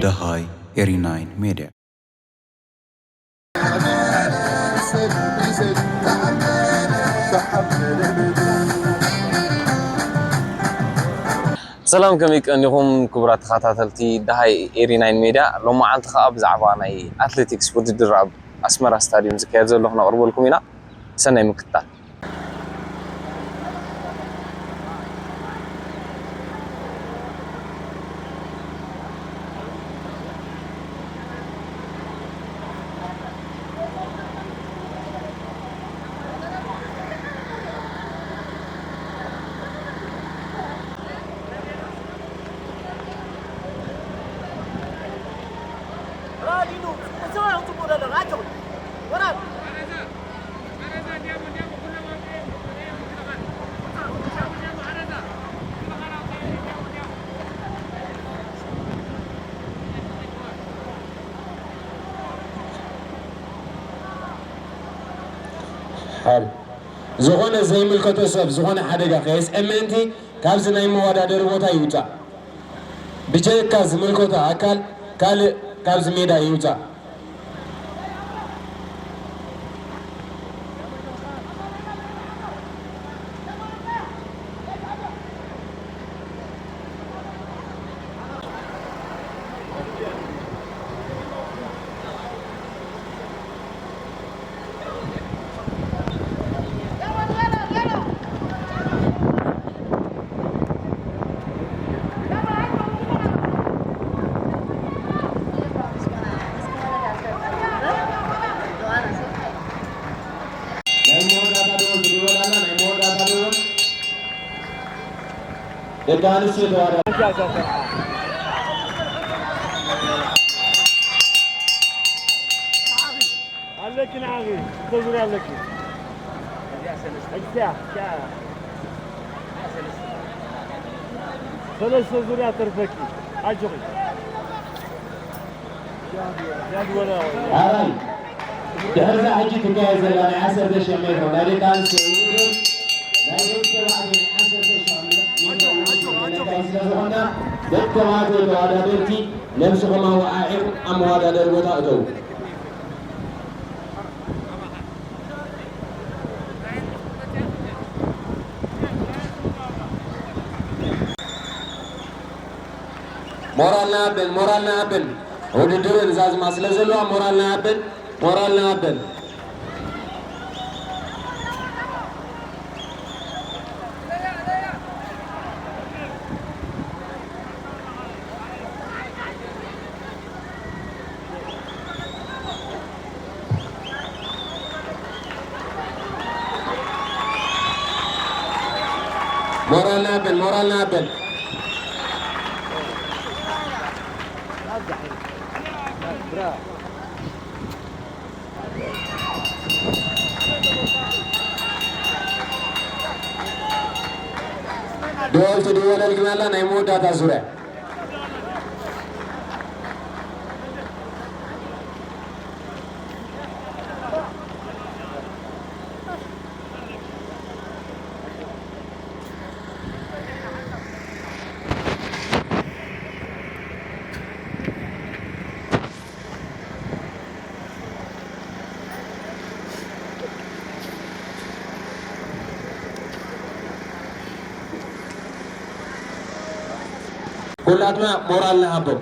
ደሃይ ኤሪ ናይን ሜድያ። ሰላም፣ ከመይ ቀኒኹም ክቡራት ተኸታተልቲ ደሃይ ኤሪ ናይን ሜድያ? ሎማዓንቲ ኸኣ ብዛዕባ ናይ ኣትሌቲክስ ውድድር ኣብ ኣስመራ ስታድዩም ዝካየድ ዘሎ ክነቕርበልኩም ኢና። ሰናይ ምክትታል። ሓር ዝኾነ ዘይምልከቶ ሰብ ዝኾነ ሓደጋ ከየስዕብ ምእንቲ ካብዚ ናይ መወዳደሪ ቦታ ይውፃእ። ብጀካ ዝምልከቶ ኣካል ካልእ ካብዚ ሜዳ ይውፃእ። ናይ መወዳእታ ደወል ትድወል ኣላ። ናይ መወዳእታ ደወል ደቂ ኣንስትዮ ተዋዳ ኣለኪ ንዓኺ ክልተ ዙርያ ኣለኪ። እዚኣ፣ እዚኣ። ሰለስተ ዙርያ ተርፈኪ። ኣጆኺ። ኣራይ፣ ድሕርዛ ሕጂ ትካየድ ዘላ ናይ ዓሰርተ ሺሕ ሜትሮ ናይ ደቂ ኣንስትዮ ውድድር፣ ናይ ደቂ ተባዕትዮ ናይ ዓሰርተ ሺሕ ሜትሮ ውድድር ተነካይድ ስለ ዝኾንና፣ ደቂ ተባዕትዮ ተወዳደርቲ ነብስኹም ኣወዓዒኹም ኣብ መወዳደሪ ቦታ እተዉ። ሞራልና ኣብል፣ ሞራልና ኣብል። ውድድር ዛዝማ ስለ ዘለዋ ሞራልና ኣብል፣ ሞራልና ኣብል። ሞራልና ኣብል፣ ሞራልና ኣብል። ደወል ትድወለልክና ኣላ ናይ መወዳእታ ዙርያ። ኩላትና ሞራል ንሃቦም።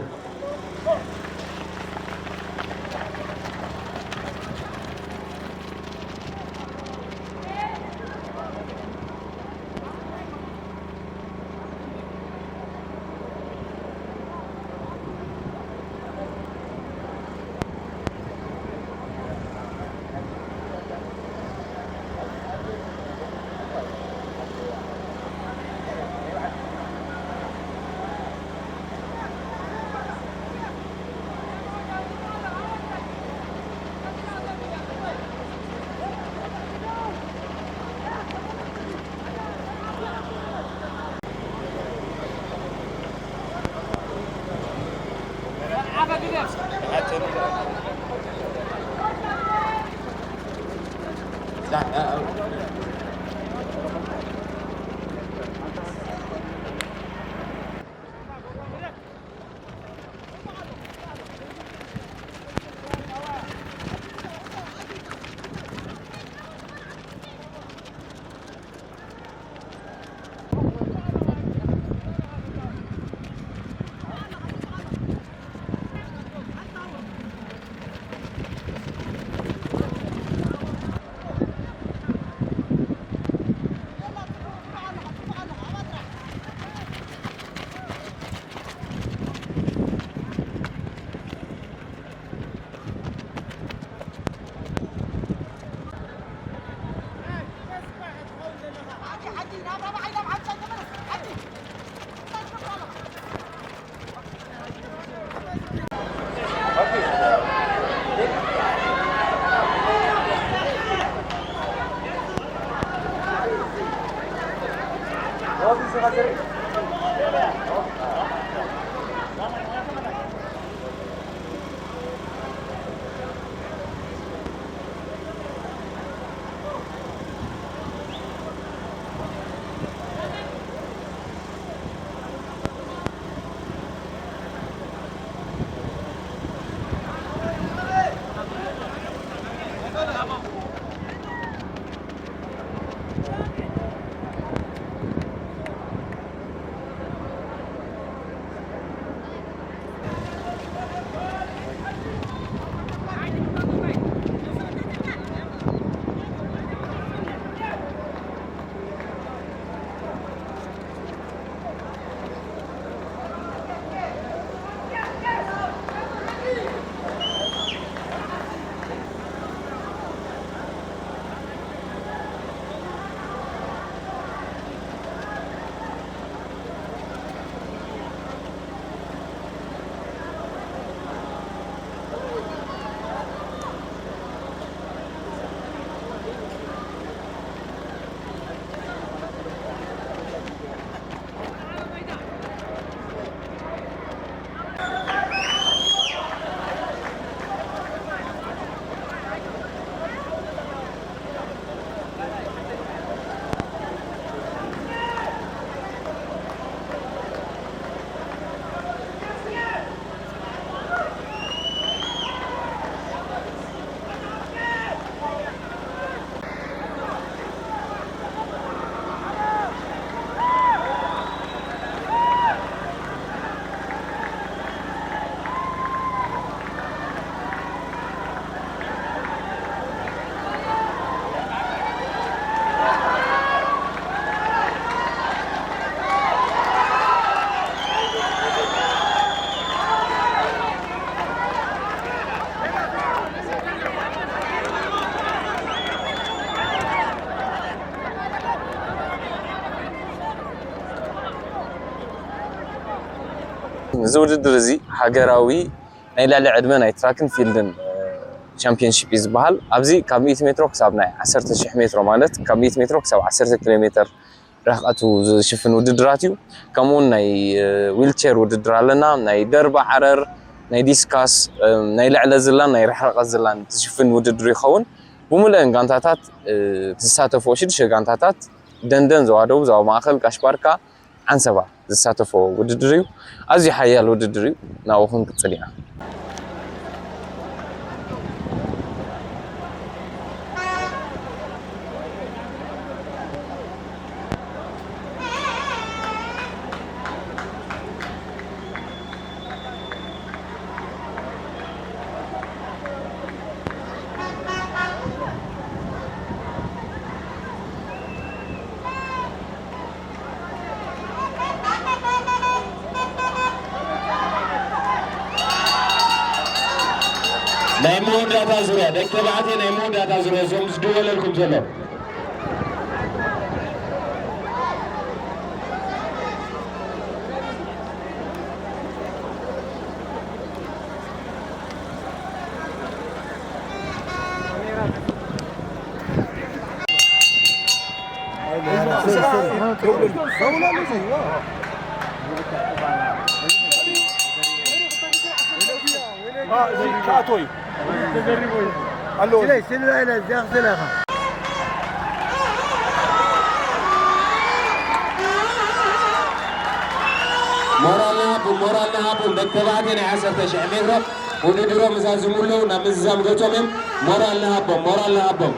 እዚ ውድድር እዚ ሃገራዊ ናይ ልዕሊ ዕድመ ናይ ትራክን ፊልድን ቻምፒዮንሺፕ እዩ ዝበሃል። ኣብዚ ካብ ሚእቲ ሜትሮ ክሳብ ናይ ዓሰርተ ሽሕ ሜትሮ፣ ማለት ካብ ሚእቲ ሜትሮ ክሳብ ዓሰርተ ኪሎ ሜትር ርሕቀቱ ዝሽፍን ውድድራት እዩ። ከምኡውን ናይ ዊልቸር ውድድር ኣለና፣ ናይ ደርባ ዓረር፣ ናይ ዲስካስ፣ ናይ ልዕለ ዝላን ናይ ርሕቀት ዝላን ዝሽፍን ውድድር ይኸውን። ብምልአን ጋንታታት ዝሳተፍኦ ሽዱሽተ ጋንታታት ደንደን፣ ዞባ ደቡብ፣ ዞባ ማእኸል፣ ጋሽ ባርካ፣ ዓንሰባ ዝሳተፎ ውድድር እዩ። ኣዝዩ ሓያል ውድድር እዩ። ናብኡ ክንቅጽል ኢና። ናይ መወዳእታ ዙርያ፣ ደቂ ተባዕትዮ ናይ መወዳእታ ዙርያ፣ እዞም ዝድወለልኩም ዘሎ። ሞራል ንሃቦም፣ ሞራል ንሃቦም። ደቂ ተባዕትዮ ናይ ዓሰርተ ሽሕ ሜትሮ ውድድሮም ምዛዝሙ ኣለዉ፣ ናብ ምዝዛም ገጾም እዮም። ሞራል ንሃቦም፣ ሞራል ንሃቦም።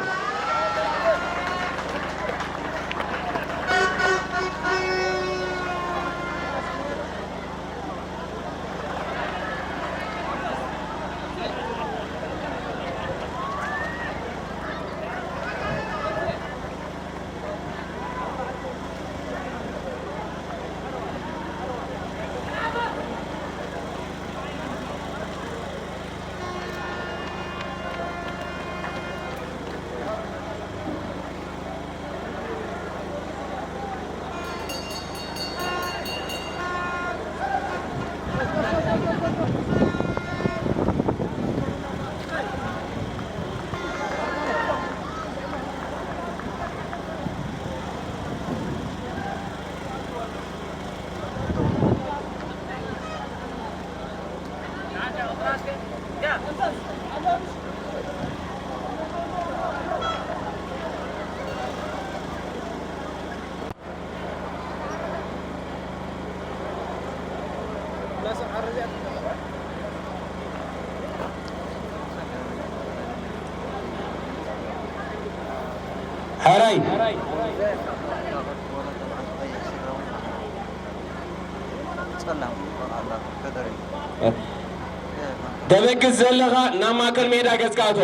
ደበግስ ዘለኻ ናብ ማእከል ሜዳ ገጽካ እቶ።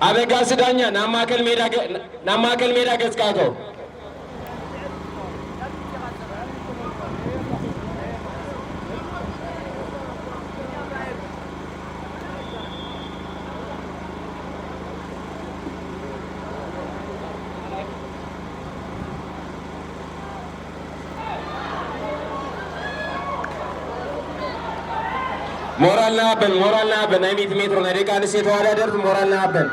ኣበጋሲ ዳኛ ናብ ማእከል ሜዳ ገ-፣ ናብ ማእከል ሜዳ ገጽካ እቶ። ሞራልና በል፣ ሞራልና በል። ናይ ሚእቲ ሜትሮ ናይ ደቂ ኣንስትዮ ተወዳደርቲ ሞራልና በል።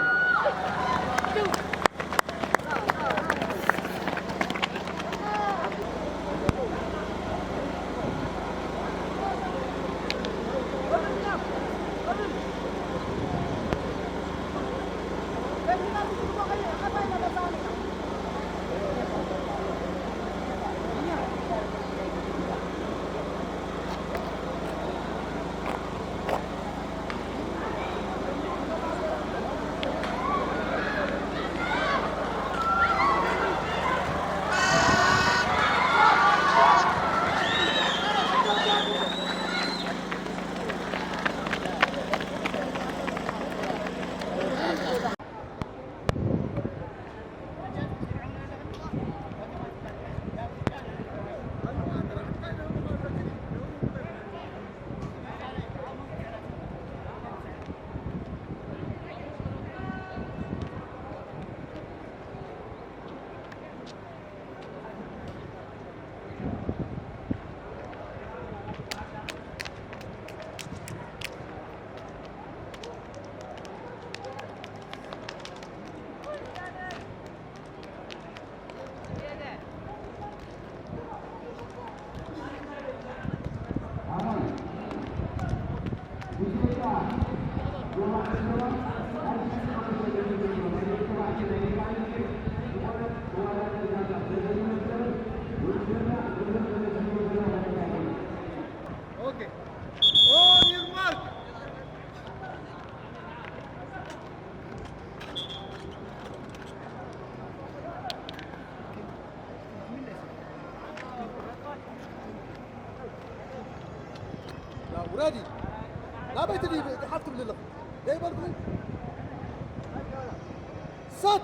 ውረዲ። ናበይ ትድይ ሓፍ ትብል ኣለኹ? ደይ በልኩ። ሰት።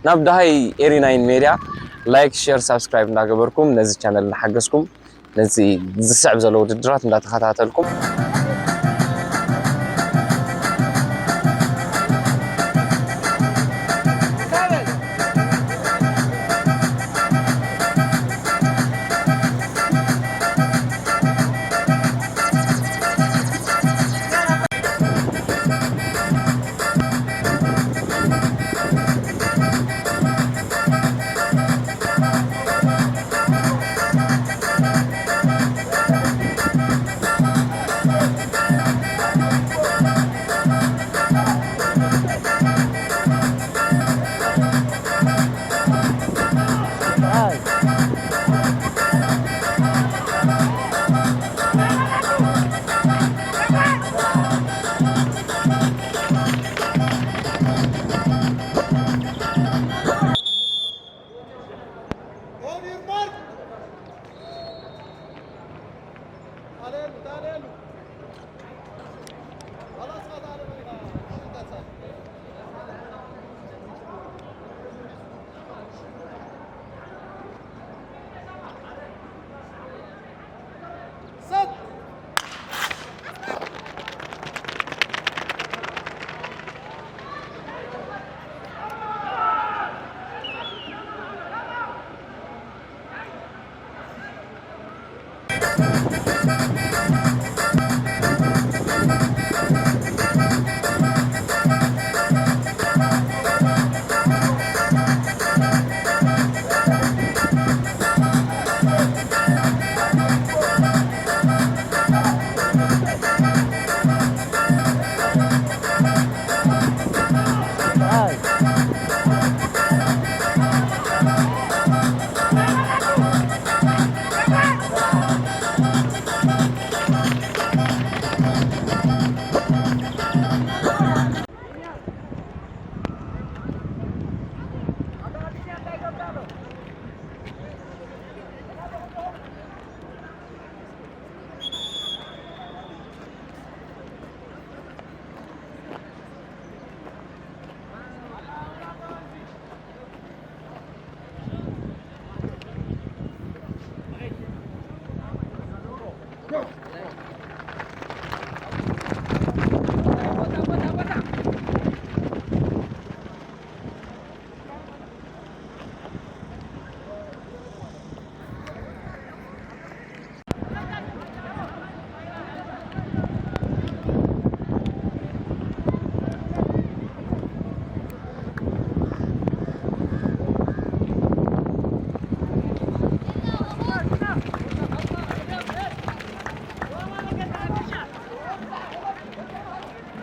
ናብ ደሃይ ኤሪ ናይን ሜድያ ላይክ፣ ሼር፣ ሳብስክራይብ እንዳገበርኩም ነዚ ቻነል እንዳሓገዝኩም ነዚ ዝስዕብ ዘሎ ውድድራት እንዳተኸታተልኩም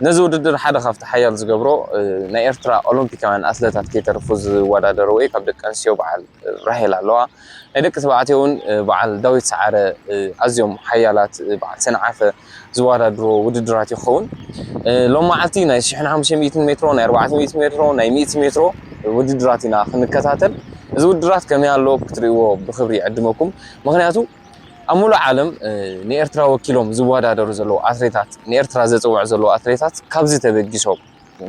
ነዚ ውድድር ሓደ ካብቲ ሓያል ዝገብሮ፣ እ፣ ናይ ኤርትራ ኦሎምፒካውያን ኣትለታት ከይተርፉ ዝወዳደርዎ እዩ። ካብ ደቂ ኣንስትዮ በዓል ራሄል ኣለዋ። ናይ ደቂ ተባዕትዮ እውን፣ እ፣ በዓል ዳዊት ሰዓረ፣ እ፣ ኣዝዮም ሓያላት፣ እ፣ በዓል ሰንዓፈ ዝወዳድርዎ ውድድራት ይኸውን። እ፣ ሎም መዓልቲ ናይ ሽሕን ሓሙሽተ ሚእትን ሜትሮ፣ ናይ ኣርባዕተ ሚእቲ ሜትሮ፣ ናይ ሚእቲ ሜትሮ ውድድራት ኢና ክንከታተል። እዚ ውድድራት ከመይ ኣሎ ክትርእይዎ ብኽብሪ ይዕድመኩም። ምኽንያቱ ኣብ ሙሉእ ዓለም፣ እ፣ ንኤርትራ ወኪሎም ዝወዳደሩ ዘለዉ ኣትሌታት፣ ንኤርትራ ዘጽውዑ ዘለዉ ኣትሌታት ካብዚ ተበጊሶም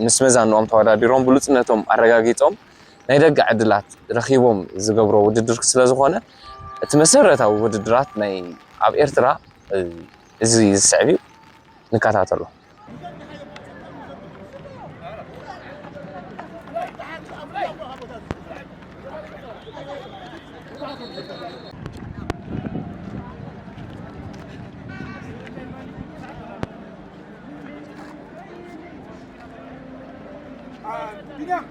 ምስ መዛንኦም ተወዳዲሮም ብሉጽነቶም ኣረጋጊጾም ናይ ደገ ዕድላት ረኺቦም ዝገብሮ ውድድር ስለ ዝኾነ፣ እቲ መሰረታዊ ውድድራት ናይ ኣብ ኤርትራ፣ እ፣ እዚ ዝስዕብ እዩ። ንከታተሎ። ቢንያም፣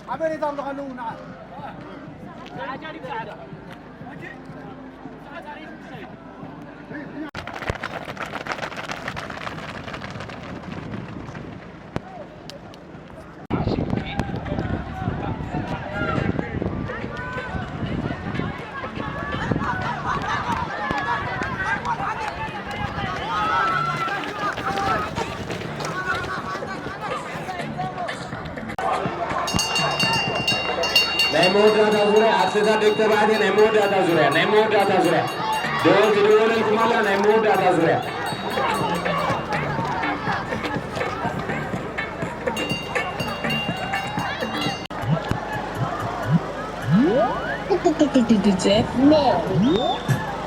ሓበሬታ ኣለካ ኣለዉ ንዓ። ናይ መወዳእታ ዙርያ ኣስታት ደቂ ተባዕትዮ፣ ናይ መወዳእታ ዙርያ፣ ናይ መወዳእታ ዙርያ። ደወል ትደወለልኩም ኣላ፣ ናይ መወዳእታ ዙርያ።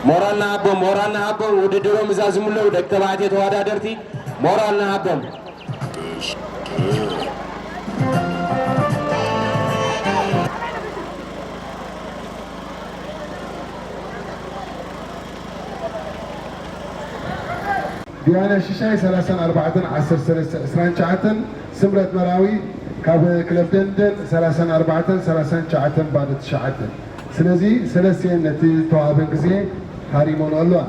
ሞራል ንሃቦም፣ ሞራል ንሃቦም፣ ውድድሮም ይዛዝሙ ኣለዉ ደቂ ተባዕትዮ ተወዳደርቲ፣ ሞራል ንሃቦም። ዲያና ሽሻይ ሰላሳን ኣርባዕተን ዓሰርተ ሰለስተ ዕስራን ትሽዓተን፣ ስምረት መራዊ ካብ ክለብ ደንደን ሰላሳን ኣርባዕተን ሰላሳን ትሽዓተን ባዶ ትሽዓተ። ስለዚ ሰለስቲኤን ነቲ ዝተዋህበን ግዜ ሃሪሞን ኣለዋ።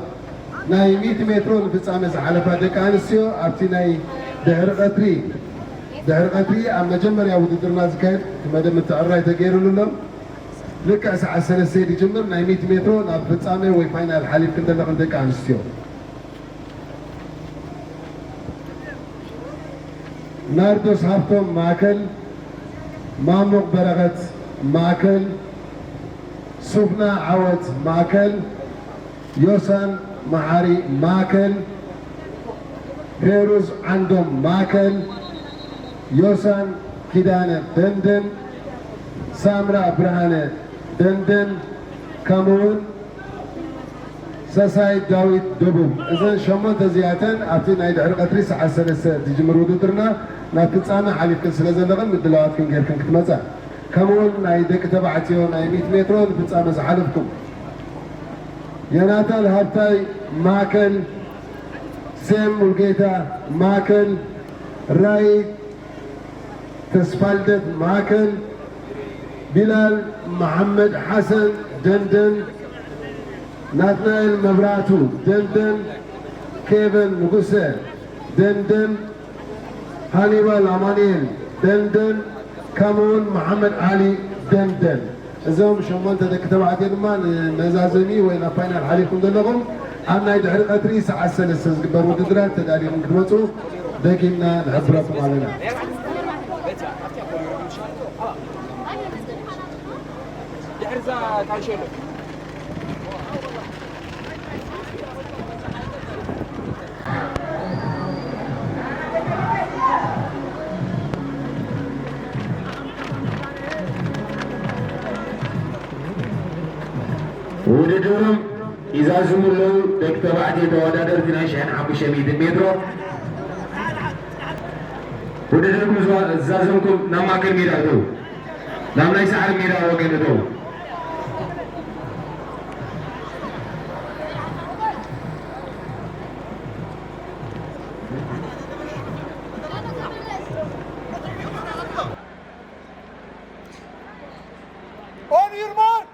ናይ ሚእቲ ሜትሮ ንፍጻመ ዝሓለፋ ደቂ ኣንስትዮ ኣብቲ ናይ ድሕሪ ቀትሪ፣ ድሕሪ ቀትሪ ኣብ መጀመርያ ውድድርና ዝካየድ መደብ ምትዕርራይ ተገይሩሉ ኣሎ። ልክዕ ሰዓት ሰለስተ ዝጅምር ናይ ሚእቲ ሜትሮ ናብ ፍጻመ ወይ ፋይናል ሓሊፍክን ዘለኽን ደቂ ኣንስትዮ። ናርዶስ ሃብቶም ማእከል፣ ማሙቕ በረኸት ማእከል፣ ሱፍና ዓወት ማእከል፣ ዮሳን መሓሪ ማእከል፣ ፌሩዝ ዓንዶም ማእከል፣ ዮሳን ኪዳነ ደንደን፣ ሳምራ ብርሃነ ደንደን፣ ከምኡውን ሰሳይ ዳዊት ደቡብ። እዘን ሸሞንተ እዚኣተን ኣብቲ ናይ ድሕሪ ቀትሪ ሰዓት ሰለስተ ዝጅምር ውድድርና ናብ ፍጻመ ሓሊፍክን ስለ ዘለኽን ምድላዋትክን ጌርክን ክትመጻ፣ ከምኡውን ናይ ደቂ ተባዕትዮ ናይ ሚእቲ ሜትሮ ንፍጻመ ዝሓለፍኩም ዮናታን ሃብታይ ማእከል፣ ሴም ሙልጌታ ማእከል፣ ራይ ተስፋልደት ማእከል፣ ቢላል መሓመድ ሓሰን ደንደን፣ ናትናኤል መብራህቱ ደንደን፣ ኬቨን ንጉሰ ደንደን፣ ሃኒባል ኣማኑኤል ደንደን፣ ከምኡውን መሓመድ ዓሊ ደንደን። እዞም ሸሞንተ ደቂ ተባዕትዮ ድማ ንመዛዘሚ ወይ ናብ ፋይናል ሓሊፍኩም ዘለኹም ኣብ ናይ ድሕሪ ቀትሪ ሰዓት ሰለስተ ዝግበር ውድድራት ተዳሊኹም ክትመፁ ደጊምና ንሕብረኩም ኣለና። ድሕርዛ ካንሸሎ ውድድሮም ይዛዝሙ ኣለዉ። ደቂ ተባዕትዮ ተወዳደርቲ ናይ ሽሕን ሓሙሽተ ሚእትን ሜትሮ ውድድርኩም ዝዋ-፣ ዝዛዘምኩም ናብ ማእከል ሜዳ እተዉ። ናብ ናይ ሳዕሪ ሜዳ ወገን እተዉ። On your mark!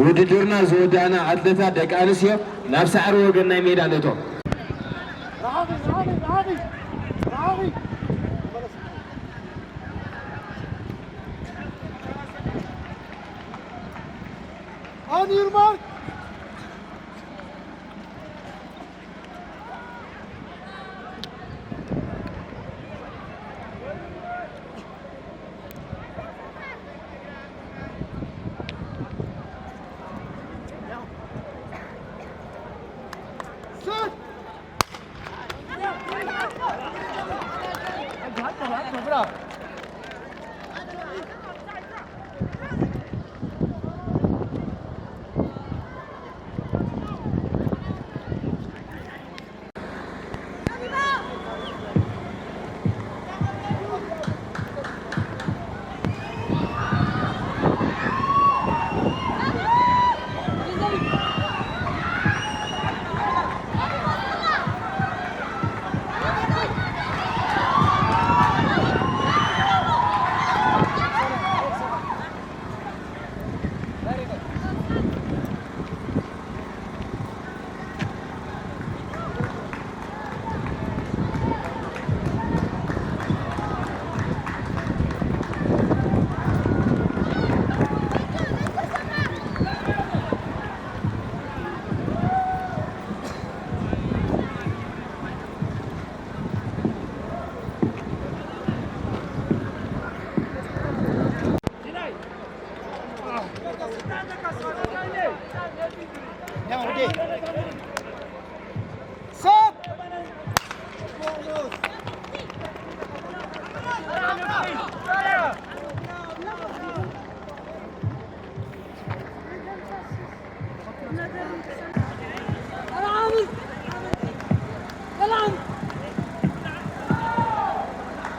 ውድድርና ዝወዳእና ኣትለታት ደቂ ኣንስትዮ ናብ ሳዕሪ ወገን ናይ ሜዳ ንእቶ። On your mark.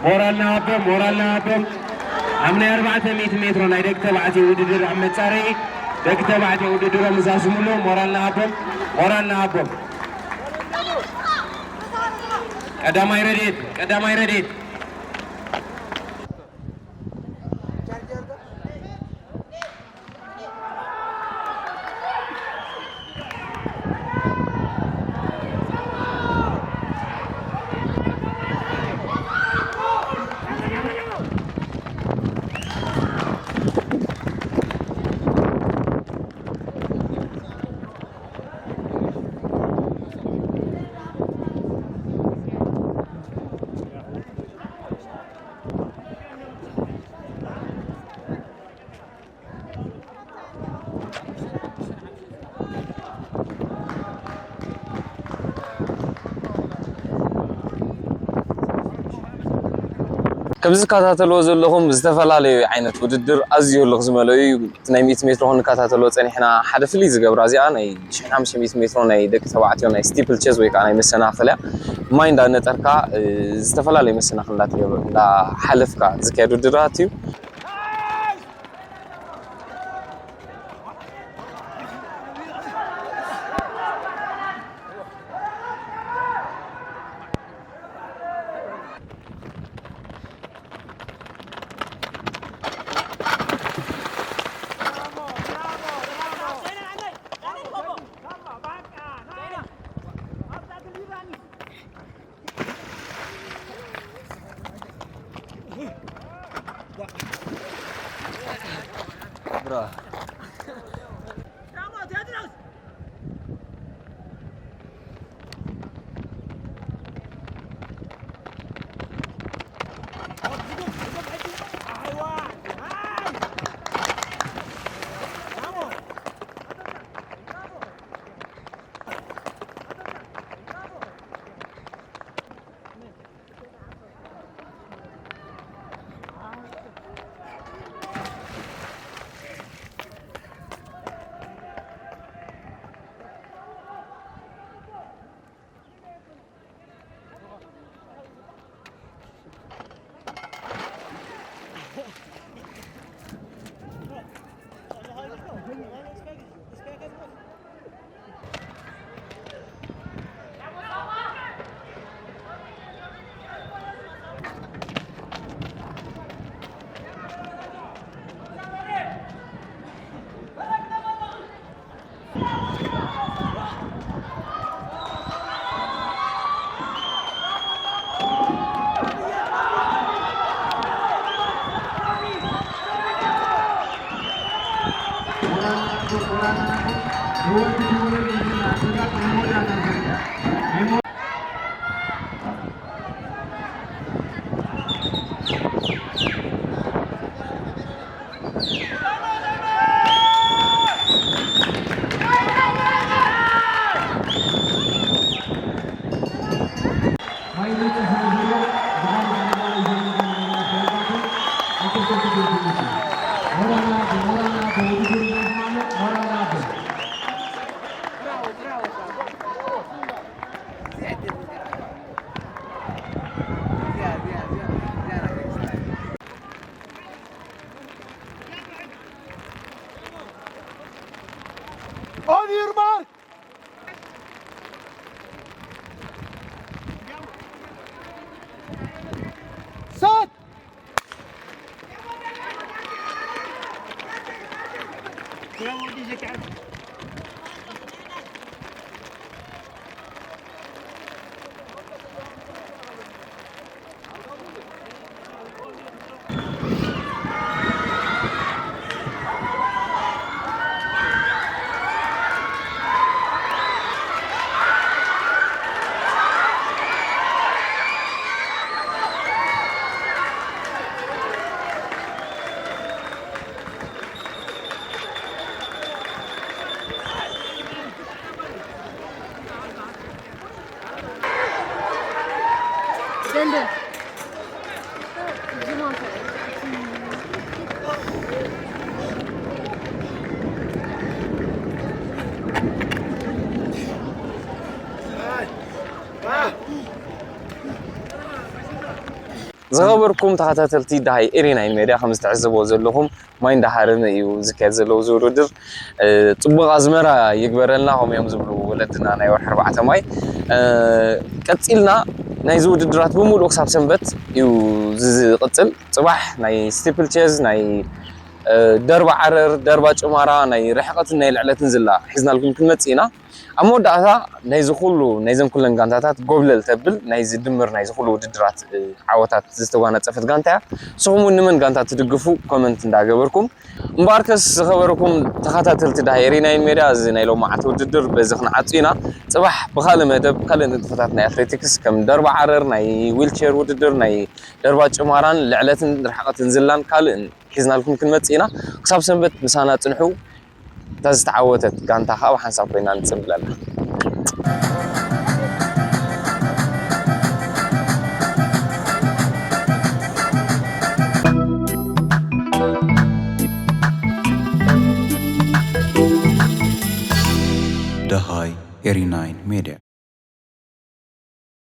ሞራልና ሃቦም፣ ሞራልና ሃቦም። ኣብ ናይ ኣርባዕተ ሚእቲ ሜትሮ ናይ ደቂ ተባዕትዮ ውድድር ኣብ መጻረዪ ደቂ ተባዕትዮ ውድድሮም ዝዛዝምሉ ሞራልና ሃቦም፣ ሞራልና ሃቦም። ቀዳማይ ረድኤት፣ ቀዳማይ ረድኤት። ከም ዝከታተልዎ ዘለኹም ዝተፈላለዩ ዓይነት ውድድር ኣዝዩ ህልኽ ዝመልኦ እዩ። እቲ ናይ ሚእቲ ሜትሮ ክንከታተሎ ጸኒሕና። ሓደ ፍልይ ዝገብራ እዚኣ ናይ ሽሕን ሓሙሽተ ሚእቲ ሜትሮ ናይ ደቂ ተባዕትዮ ናይ ስቲፕል ቼዝ ወይ ከዓ ናይ መሰናኽል እያ። ማይ እንዳነጠርካ፣ እ፣ ዝተፈላለዩ መሰናኽል እንዳትገበ-፣ እንዳሓለፍካ ዝካየድ ውድድራት እዩ። On your mark! Set! ዝኸበርኩም ተኸታተልቲ ደሃይ ኤሪ ናይን ሜድያ፣ ከም እትዕዘብዎ ዘለኹም ማይ እንዳሃረመ እዩ ዝካየድ ዘሎ እዚ ውድድር። ጽቡቕ ኣዝመራ ይግበረልና፣ ከምኡ እዮም ዝብሉ ወለድና፣ ናይ ወርሒ ኣርባዕተ ማይ። ቀጺልና ናይዚ ውድድራት ብምሉኡ ክሳብ ሰንበት እዩ ዝቕጽል። ጽባሕ ናይ ስቲፕል ቼዝ፣ ናይ ደርባ ዓረር፣ ደርባ ጭማራ፣ ናይ ርሕቐትን ናይ ልዕለትን ዝላ ሒዝናልኩም ክንመጽእ ኢና። ኣብ መወዳእታ ናይዚ ኩሉ፣ ናይዘን ኩለን ጋንታታት ጎብለል ተብል፣ ናይዚ ድምር ናይዚ ኩሉ ውድድራት ዓወታት ዝተጓናጸፈት ጋንታ እያ። ንስኹም እውን ንመን ጋንታ ትድግፉ ኮመንት እንዳገበርኩም። እምበኣርከስ ዝኸበርኩም ተኸታተልቲ ዳሃይ ኤሪ ናይን ሜድያ፣ እዚ ናይ ሎማዓንቲ ውድድር በዚ ክንዓጹ ኢና። ጽባሕ ብኻልእ መደብ ካልእ ንጥፈታት ናይ ኣትሌቲክስ ከም ደርባ ዓረር፣ ናይ ዊልቸር ውድድር፣ ናይ ደርባ ጭማራን ልዕለትን ርሕቐትን ዝላን ካልእን ሒዝናልኩም ክንመጽእ ኢና። ክሳብ ሰንበት ምሳና ጽንሑ። እታ ዝተዓወተት ጋንታ ከዓ ብሓንሳብ ኮይና ንፅምብለላ። ደሃይ ኤሪ ናይን ሜድያ።